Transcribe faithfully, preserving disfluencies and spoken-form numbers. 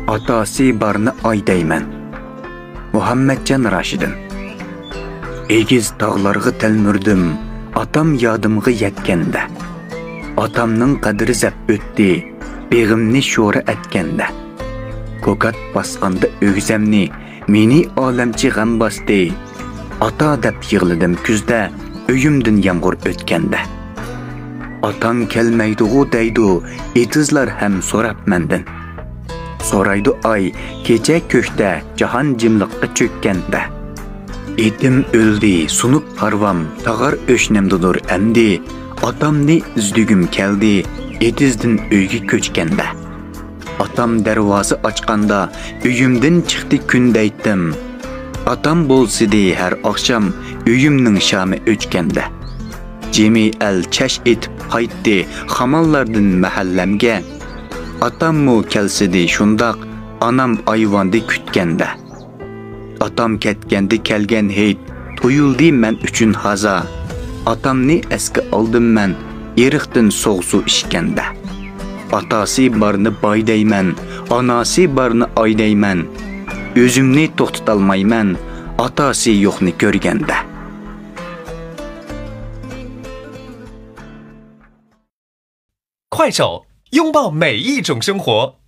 ئاتاسى بارنى ئاي دەيمەن. مۇھەممەتجان راشىدىن. ئېگىز تاغلارغا تەلمۈردۈم، ئاتام يادىمغا يەتكەندە. ئاتامنىڭ قەدرى زەپ ئۆتتى، بېغىمنى شورا ئەتكەندە. كوكات باسقاندا ئۆگزەمنى، مېنى ئالەمچە غەم باستى. ئاتا دەپ يىغلىدىم كۈزدە، ئۆيۈمدىن يامغۇر ئۆتكەندە. ئاتاڭ كەلمەيدىغۇ دەيدۇ، ئېتىزلار ھەم سوراپ مەندىن. سورايدۇ ئاي، كېچە كۆكتە، جاھان جىملىققا چۆككەندە. ئېتىم ئۆلدى، سۇنۇپ ھارۋام، تاغار ئۆشنەمدىدۇر ئەمدى. ئاتامنى ئىزدىگۈم كەلدى، ئېتىزدىن ئۆيگە كۆچكەندە. ئاتام دەرۋازا ئاچقاندا، ئۆيۈمدىن چىقتى كۈن دەيتتىم. ئاتام بولسىدى ھەر ئاخشام، ئۆيۈمنىڭ شامى ئۆچكەندە. جىمى ئەل چەش ئېتىپ قايتتى خامانلاردىن مەھەللەمگە. ئاتاممۇ كەلسىدى شۇنداق، ئانام ئايۋاندا كۈتكەندە. ئاتام كەتكەندە كەلگەن ھېيت، تۇيۇلدى مەن ئۈچۈن ھازا. ئاتامنى ئەسكە ئالدىم مەن، ئېرىقتىن سوغۇق سۇ ئىچكەندە. ئاتاسى بارنى باي دەيمەن، ئاناسى بارنى ئاي دەيمەن. ئۆزۈمنى توختىتالمايمەن، ئاتاسى يوقنى كۆرگەندە. 快手，拥抱每一种生活。